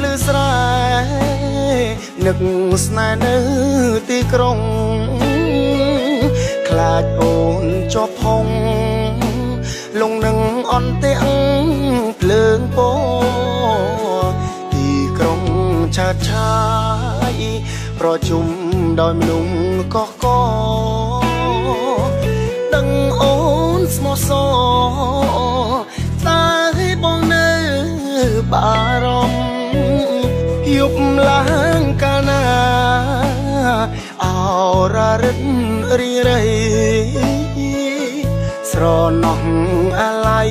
ភ្លឺស្រែ នឹកស្នេហ៍នៅទីក្រុង ខ្លាចអូនជាប់ផុងលងនឹងអន្ទាក់ភ្លើងពណ៌ ទីក្រុងឆាតឆាយប្រជុំដោយមនុស្សកក ដឹងអូនស្មោះសរ តែបងនៅបារម្ភ យប់ឡើងកាលណាអោរារិតរីរៃ ស្រណោះអាល័យ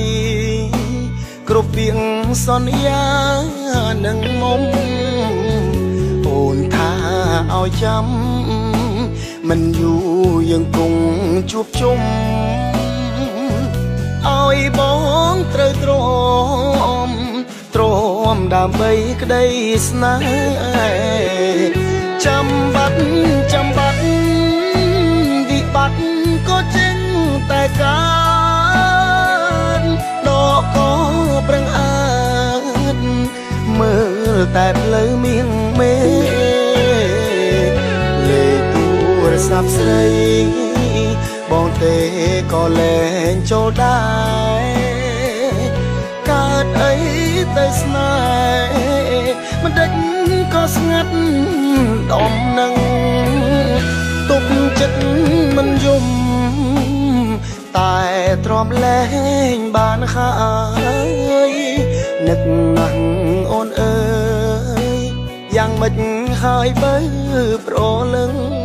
គ្រប់ពីងសន្យានឹងមុំ អូនថាឲ្យចាំមិនយូរយើងគង់ជួបជុំ ឲ្យបងត្រូវទ្រាំទ្រាំដើម្បីក្តីស្នេហ៍ ចាំបាត់ចាំបាត់វិបត្តិក៏ចេញតែកើត ដកក៏ប្រឹងអើតមើលតែផ្លូវមៀងមេ លេខទូរស័ព្ទស្រីបងទេក៏លែងចូលដែរ កើតអីទៅស្នេហ៍មិនដេចក៏ស្ងាត់ដំនឹង ទុកចិត្តមិនយំតែទ្រាំលែងបានហើយ នឹកណាស់អូនអើយយ៉ាងម៉េចហើយបើប្រលឹង។